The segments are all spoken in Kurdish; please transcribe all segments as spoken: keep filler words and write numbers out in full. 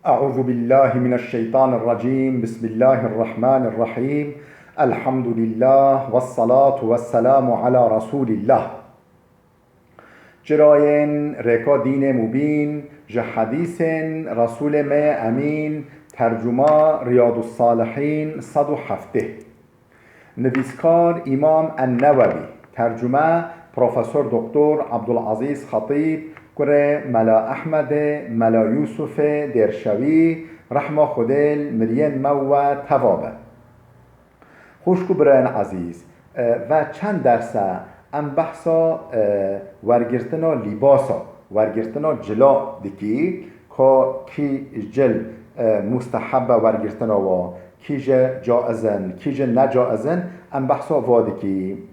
أعوذ بالله من الشيطان الرجيم. بسم الله الرحمن الرحيم. الحمد لله والصلاة والسلام على رسول الله. Çirayên rêka dînê mubîn, ji hedîsên Resûlê me yê Emîn, tercuma Riyadus Salihîn sed û heftê. Nivîskar Îmam En-Newewî, tercume Profesor Doktor Abdulazîz Xetîb, kurê Mela Ehmedê, Mela Yûsufê Dêrşewî, rehma Xwedê li miriyên me û we teva be. Xwişk û birayên ezîz, e, ve çend derse em behsa, e, wergirtina lîbasa, wergirtina cila dikî, ka kî cil, e, musteheb e wergirtina wa, kî jî caiz in, kî jî necaiz in, em behsa va dikî.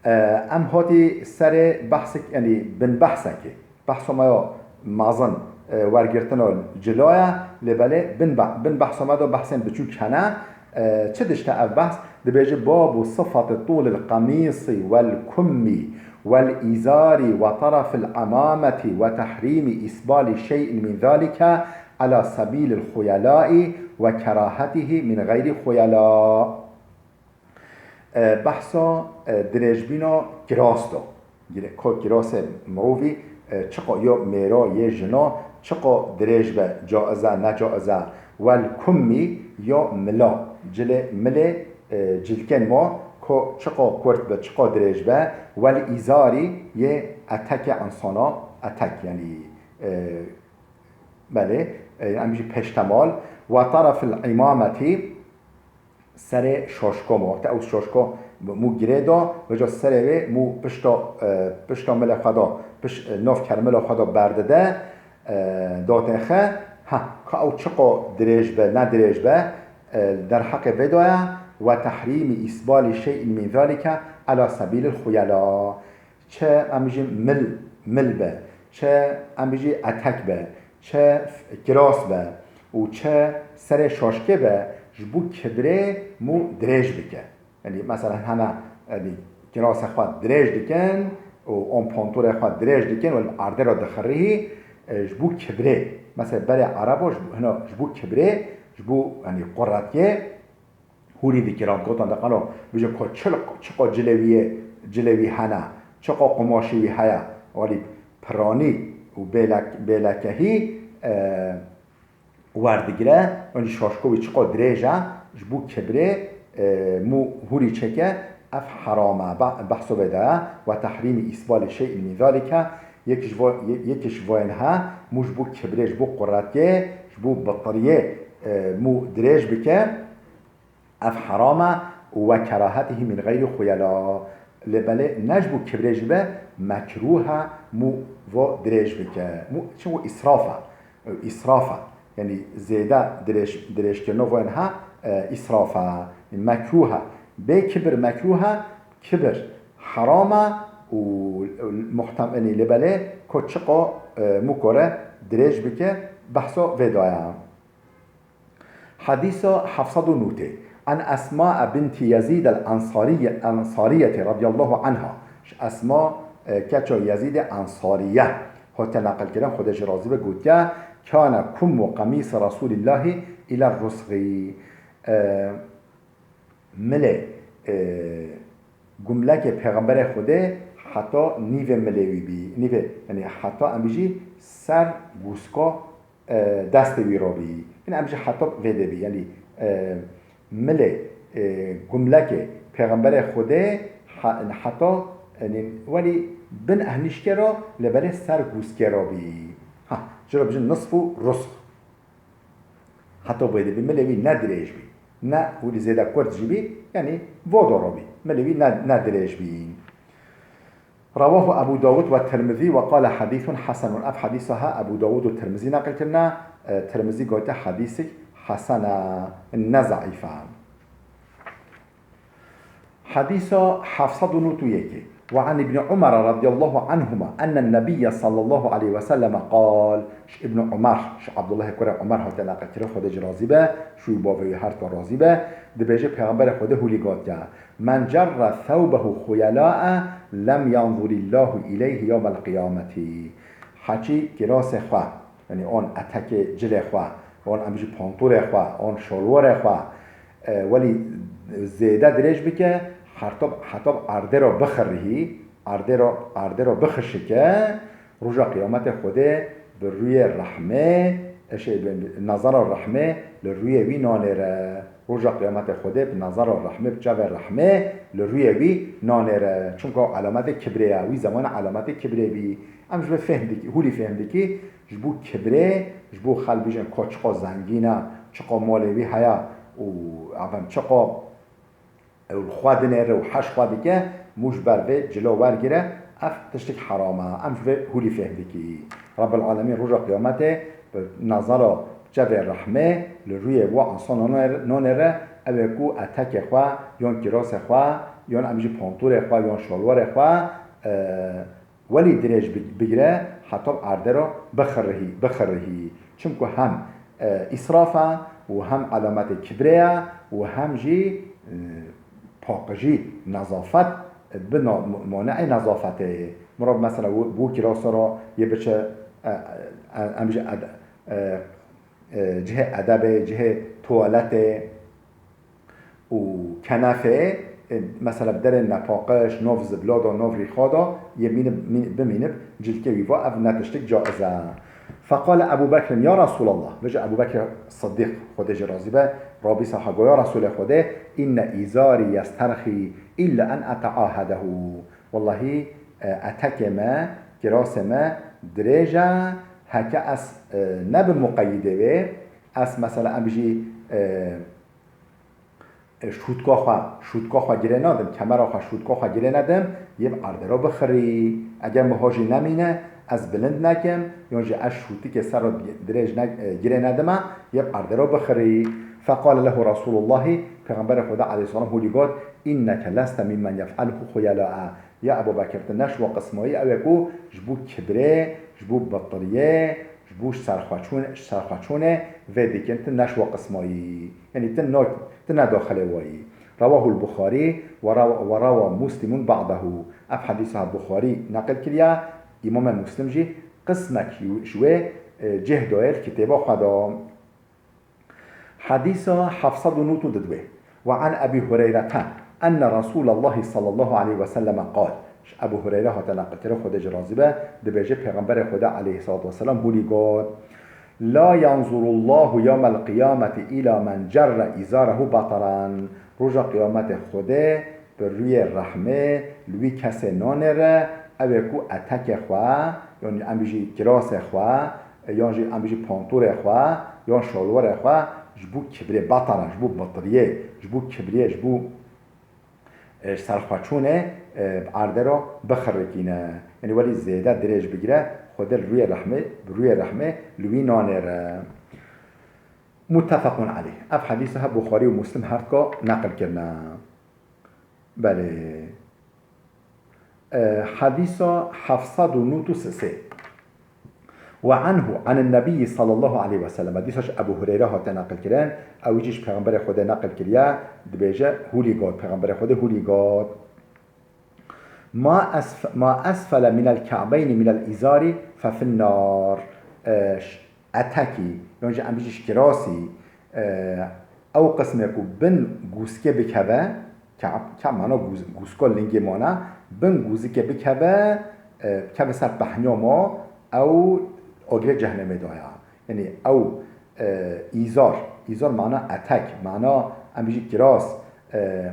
E, em hatî serê behsek, yanî bin behsekê. Behsa me ya mezin, e, wergirtina cila ye, lê belê bin be-, bin behsa me de behsên biçûk hene. E, çi dişte ev behs? Dibêje: "Babu sifati tûlil qemîsî wel kummî wel îzarî we terefil emametî we tehrîmî îsbalî şey'in min zalike ela sebîlil xuyelâî we kerahetihî min xeyrî xuyelâ." E, behsa, e, dirêjbîna kiras da. Gire-, ka kirasê mirovî, e, çiqa ya mêra yê jina, çiqa dirêj be, caiz e, necaiz e. Wel kummî ya mila, cilê milê, e, cilkên ma, ka çiqa kurt be, çiqa dirêj be. Wel îzarî yê etekê insana, etek, yanî, e, belê, e, em jî peştemal. Ve tarafil îmametî, serê şaşka ma. Wexta ew şaşka mû girê da, vêca serê wê mû pişta, e, pişta milê xwe da, piş-, e, nav kermila xwe da berdide, e, datê xe. Ha, ka ew çiqa dirêj be, ne dirêj be, e, derheqê vê da ye, "Ve tehrîmî îsbalî şey'in min zalike ela sebîlil xuyela." Çi em bijî mil, mil be, çi em bijî etek be, çi kiras be û çi serê şaşkê be, ji bo kibrê mû dirêj bike. Yanî, mesela, hene, yanî, kirasê xwe dirêj dikin û on pontorê xwe dirêj dikin û li erdê re dixirihî, e, ji bo kibrê. Mesela, berê Erebo ji bo, hina ji bo kibrê, ji bo, yanî, quretiyê, hûrî dikiran, gotan de qalo, bije ko çil-, çiqo cilewiyê, cilewî hene, çiqo qumaşê wî heye, walî piranî û bêlek-, bêlekehî, e, werdigire, yanî şaşko wî çiqo dirêj e, ji bo kibrê, e, mû hûrî çeke, ev heram e, be-, behso vê de ye, "Ve tehrîmî îsbalî şey'in min zalike", yek ji vo-, ye-, yek ji voyên he, mû ji bo kibrê, ji bo quretiyê, ji bo bitiriyê, e, mû dirêj bike, ev heram e û "Ve kerahetihî min xeyrî xuyela". Lê belê ne ji bo kibrê jî be, mekrûh e mû vo dirêj bike. Mû, çi vo îsraf e. Îsraf e. Yanî zêde dirêj, dirêjkirina vo en ha, e, îsraf e. Mekrûh e. Bê kibir mekrûh e, kibir heram e û muhtem-, yanî lê belê ko çiqo, e, mû kore dirêj bike, behso vê daye. Hadîsa heft sed û notê. An Esma binti Yazîd el-Ensariyye-, Ensariyeti radiyallahu anha. Ji Esma, e, keça Yazîdê Ensariye hate neqilkirin, Xwedê jî razî be, gotiye, "Kâne kummu qemîsi Resûlîllahî île rusxî." E, milê, e, gumlekê Pêxemberê Xwedê heta nîvê milê wî bî. Nîvê, yanî heta em bijî ser guska e, destê wî rabî. Yanî em jî heta vê de bî. Yanî, e, milê, e, gumlekê Pêxemberê Xwedê he-, heta, yanî welî bin ehnîşkê ra lê belê ser gûskê ra bî. Ha, ji ra bijin nisf û rusx. Heta vê de bî. Milê wî ne dirêj bî, ne wî zêde kurt jî bî. Yanî vodo ra bî. Milê wî ne, ne dirêj bî. Rewahu Ebu Dawud ve Tirmizî ve qale hadîsun hasenun. Ev hadîsa he Ebu Dawud û Tirmizî neqil kirine. E, Tirmizî gote hadîsik hesen e, ne zeîf e. Hadîsa heft sed û nod û yekê. Ve an Îbni Umar radiyallahu anhuma ennen Nebiyye sallallahu aleyhi ve selleme qal. Ji Îbni Umar, ji Abdullahê kurê Umar hate neqil kirin, Xwedê jî razî be, ji wî bavê wî her du razî be, dibêje Pêxemberê Xwedê hûlî gotiye, "Men cerre thewbehu xuyelâe lem yanzurillahu ileyhi yewmel qiyameti." Heçî kirasê xwe, Yanî on etekê cilê xwe, on em jî pantolê xwe, on şolwarê xwe, e, welî zêde dirêj bike, heta, heta erdê re bixirihî, erdê re, erdê re bixişike, roja qiyametê Xwedê bi rûyê rehmê, e, şey, bi, bi nazara rehmê li rûyê wî nanêre. Roja qiyametê Xwedê bi nazara rehmê, bi çavê rehmê li rûyê wî nanêre. Çunka elametê kibrê ye. Wî zemanê elametê kibrê bî. Em ji vê fêhm dikî, hûlî fêhm dikî. Ji bo kibrê, ji bo xelk bijin ka çiqa zengîn e, çiqa malê wî heye û, efendim, çiqa ew xwe dinêre û heş xwe dike, mû ji ber vê cilo wergire, ev tiştek heram e. Em ji vê hûlî fêhm dikî. Rebbil Alemîn roja qiyametê bi nazara çavê rehmê li rûyê wan însan nanêre, ew ê ku etekê xwe, yan kirasê xwe, yan em jî pantolê xwe, yan şalwarê xwe, e, welî dirêj bi-, bigire, heta erdê re bixirihî, bixirihî. Çimku hem, e, îsraf e û hem elametê kibrê ye û hem jî, e, paqijî, nezafet, bi na-, maneê nezafetê ye. Mirov mesela wî, wî kirasa re yê biçe, e, e, em jî ed-, e, e, cihê edebê, cihê tuwaletê û kenefê, e, mesela bi derê nepaqiş, nav zibla de, nav rîxa de, yê mînib-, mîn-, bimînib, cilkê wî va, ev ne tiştek caiz e. Feqale Ebu Bekrin, ya Resulallah, vêca Ebu Bekr Siddiq, Xwedê jê razî be, rabî saha go, ya Resulê Xwedê, inne îzarî yesterxî illa en eteahedehu. Wellahî, e, etekê me, kirasê me dirêj e, heke ez, e, nebim muqeyîdê wê, ez mesela em jî, e, e, şûtka xwe, şûtka xwe girê nadim, kemera xwe, şûtka xwe girê nedim, yê bi erdê re bixirî. Eger min ho jî nemîne, ez bilind nekim, yan jî ez şûtikê ser re dirêj ne-, e, girê nedime, yê bi erdê re bixirî. Feqale lehu Resulullahî, Pêxemberê Xwedê aleyhisselam hûlî got, inneke leste mimmen yef'aluhu xuyela'e. Ya Ebu Bekir, tu ne ji wa qismayî, ew ê ku ji bo kibrê, ji bo bitiriyê, ji bo ji serxweçûn-, ji serxweçûnê vê dikin, tu ne ji wa qismayî. Yanî tu no-, tu ne daxilê wayî. Rawahul Buxarî we rawa, we rawa Muslimun ba'dehu. Ev hedîsa Buxarî neqil kiriye, Îmamê Muslim jî qismek ji wê, e, cih dayê li kitêba xwe de. Hedîsa heft sed û nod û didwê. Ve an Ebî Hureyrete enne Resûlallahî sallallahu aleyhi ve selleme qal. Ji Ebû Hureyre hate neqilkirin, Xwedê jê razî be, dibêje, Pêxemberê Xwedê aleyhissalatu vesselam hûlî got, la yanzurullahu yawmel qiyameti ila men cerre izarehu bataran. Roja qiyametê Xwedê bi rûyê rehmê li wî kesê nanêre, ew ê ku etekê xwe, yanî em bijî kirasê xwe, yan jî em bijî pantolê xwe, yan şalwarê xwe ji bo kibrê, bataran, ji bo bitiriyê, ji bo kibriyê, ji bo, e, serxweçûnê, e, bi erdê re bixirikîne. Yanî welî zêde dirêj bigire, Xwedê li rûyê rehmê, bi rûyê rehmê li wî nanêre. Muttefequn aleyh. Ev hedîsa he Buxarî û Muslim her dika neqil kirine. Belê. E, hedîsa heft sed û nod û sê. Ve anhu anin Nebiyyi sallallahu aleyhi ve sellem. Dîsa ji Ebu Hureyre hate neqil kirin. Ew jî ji Pêxemberê Xwedê neqil kiriye. Dibêje, hûlî got. Pêxemberê Xwedê hûlî got. Ma esf-, ma esfele minel ka'beyni minel izari fe finnar. E, ş-, etekî, yan jî em bijî şikirasî, e, ew qismê ku bin gûskê bikeve, ka'b, ka'b mana gûz-, gûska lingê mane, bin gûzikê bikeve, e, keve ser pehnya ma, ew agirê cehennemê de ya. Yanî ew, e, îzar, îzar mana etek, mana em bijî kiras, e,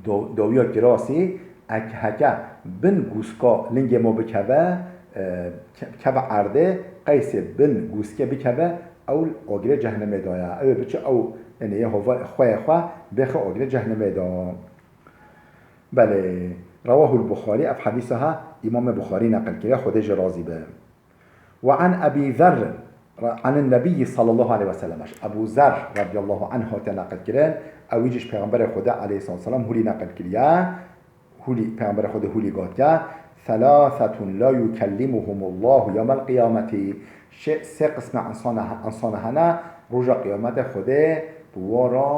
do-, dawiya kirasî, ek-, heke bin gûska lingê ma bikeve, e, ke-, keve erdê, qeysê bin gûskê bikeve, ew li agirê cehennemê de ye. Ew ê biçe ew, yanî yê hova-, xweyê xwe bêxe agirê cehennemê de. Belê, rawahul Buxarî, ev hedîsa ha Îmamê Buxarî neqil kiriye, Xwedê jê razî be. Ve an Ebî Zerr, anin Nebiyyi sallallahu aleyhi ve sellem. Ebu Zer radiyallahu anh hate neqil kirin. Ew jî ji Pêxemberê Xwedê aleyhissalatu vesselam hûlî neqil kiriye. Hûlî, Pêxemberê Xwedê hûlî gotiye, "Thelâthetun la yukellimuhumullahu yawmel qiyameti." Şê-, sê qisme insana, insana hene, roja qiyametê Xwedê bi wa re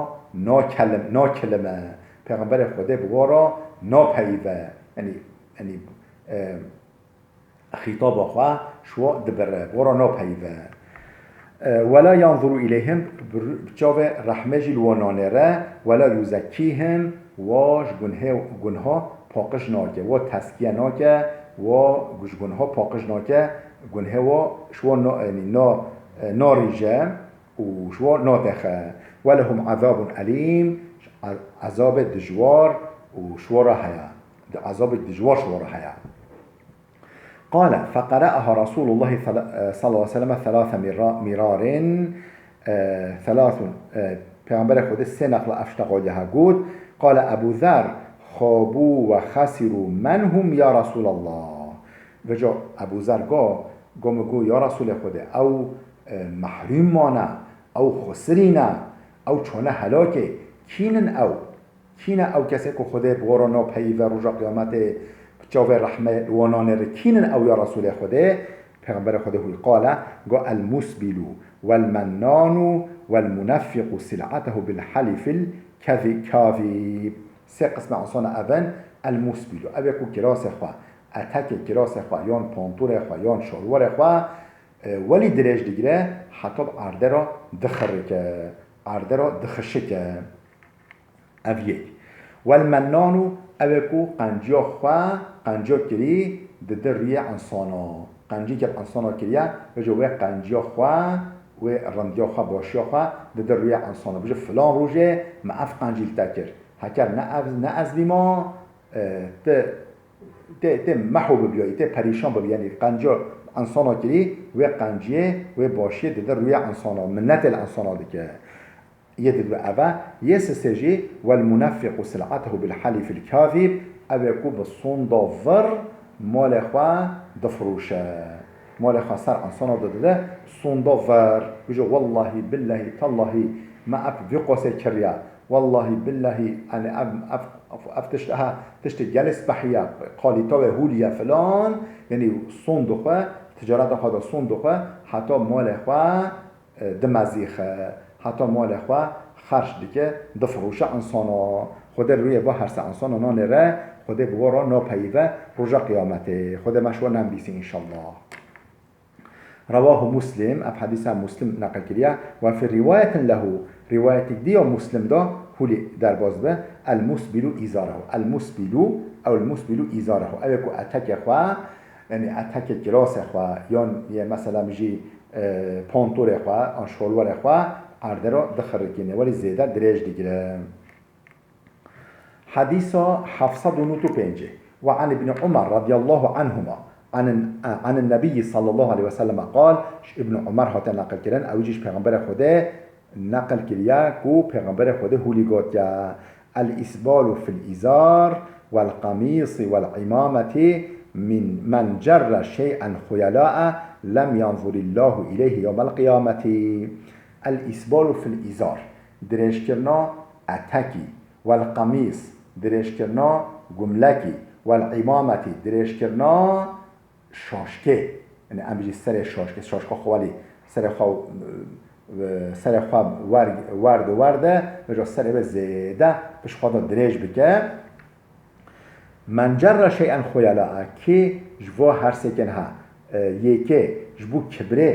nakelim-, nakilime. Pêxemberê Xwedê bi wa re napeyive. Yanî, yanî, e, xîtaba xwe ji wan dibire, bi wan re napeyive. E, "Wela yanzuru ileyhim", bi ru-, bi çavê rehmê jî li wan nanêre, "wela yuzekkîhim", wa ji gunhê, gunha paqij nake, wa teskiye nake, wa ji gunha paqij nake, gunhê wa ji wan na-, yanî na-, e, narîje û ji wan natexe. "Welehum azabun elîm", e-, ezabê dijwar û ji wan re heye. Di-, ezabê dijwar ji wan re heye. قال فقرأها رسول الله صلى، صلى الله عليه وسلم ثلاث مرا-، مرار، e, ثلاث، e, Pêxemberê Xwedê sê neqla ev ştexaliya ha got. قال أبو ذر: "خابوا وخسروا، من هم يا رسول الله؟" Vêca Ebû Zer go, go min got, "Ya Resûlê Xwedê, ew, e, mehrûm mane, ew xusirî ne, ew çûne helakê, kî nin ew?" Kî ne ew kesê ku Xwedê bi wan re napeyive roja qiyametê, bi çavê rehmê li wan nanêre? Kî nin ew ya Resûlê Xwedê? Pêxemberê Xwedê hûy qale, go, "المسبل والمنان والمنفق سلعته بالحلف الكذ-، الكاذب." Sê qismê insana ev in, المسبل. Ew ê ku kirasê xwe, etekê kirasê xwe, yan pantorê xwe, yan şalwarê xwe, e, welî dirêj digire, heta bi erdê re dixirike, erdê re dixişike. Ev yek. والمنان، ew ê ku qenciya xwe, qenciya kirî dide rûyê insana. Qencî kir insana kiriye, vêca wê qenciya xwe, wê rindiya xwe, başiya xwe dide rûyê insana. Bije filan rojê me ev qencî li te kir. Heker ne ev, ne ez vî ma, e, ti, tê, tê meho bibiyayî, tê perîşan bibî. Yanî qenciya insana kirî, wê qenciyê, wê başiyê dide rûyê insana. Minnetê li insana dike. Yê didu eve, yê sisê jî, "والمنفق سلعته بالحلف الكاذب", ew ê ku bi sonda vir malê xwe difiroşe. Malê xwe ser insana didide, sonda vir. Bije, "Wellahî, billehî, tellahî, me ev vî qasê kiriye. Wellahî, billehî, yani ev, ev, ev, ev tişt, ha, tiştê gelê spehî ye, kalîta wê hûlî ye filan." Yanî son dixwe, ticareta xwe de son dixwe, heta malê xwe e, dimezîxe, heta malê xwe xerc dike, difiroşe insana. Xwedê li rûyê va herse insana nanêre, Xwedê bi wan re napeyive roja qiyametê. Xwedê me ji wan nebîsî înşallah. Rewahu Muslim, ev hedîsa Muslim neqil kiriye. Ve fi riwayetin lehu, riwayetik diya Muslim de hûlî derbas be, el musbilu îzarehu. El musbilu, ew el musbilu îzarehu. Ew ê ku etekê xwe, yanî etekê kirasê xwe, yan yê mesela jî e, pantorê xwe, an şolwarê xwe erdê re dixirikîne, welî zêde dirêj digire. Hedîsa heft sed û nod û pêncî. Ve an Ibn Umar radiyallahu anhuma, an, an Nebiyyi sallallahu aleyhi ve selleme qal, ji Ibn Umar hate neqil kirin, ew jî ji Pêxemberê Xwedê neqil kiriye ku Pêxemberê Xwedê hûlî gotiye, "الإسبال في الإزار والقميص والعمامة من، من جر شيئا خيلاء لم ينظر الله إليه يوم القيامة." الإسبال في الإزار، dirêjkirina etekî, والقميص، dirêjkirina gumlekî، والعمامة، dirêjkirina şaşkê. Yanî em bijî serê şaşkê, şaşka xwe welî serê xwe, e, serê xwe wer-, werde werde, vêca serê wê zêde pişt xwe de dirêj bike. "من جر شيئا خيلاء", kê ji vo her sêkên ha, e, yekê ji bo kibrê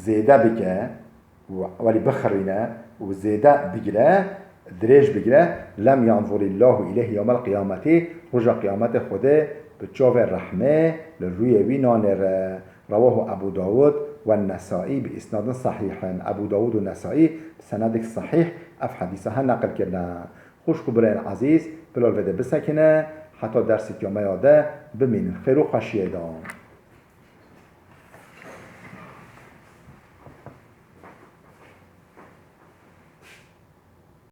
zêde bike, welî bixirîne û zêde bigire, dirêj bigire, "لم ينظر الله إليه يوم القيامة", roja qiyametê Xwedê bi çavê rehmê li rûyê wî nanêre. Rewahu Ebu Dawud ve Nesai bi isnadin sahîhin. Ebu Dawud û Nesai bi senedek sahîh ev hedîsa he neqil kirine. Xwişk û birayên ezîz, bila li vê de bisekine, heta dersê kiyameya de bimînin xêr û xweşiyê de.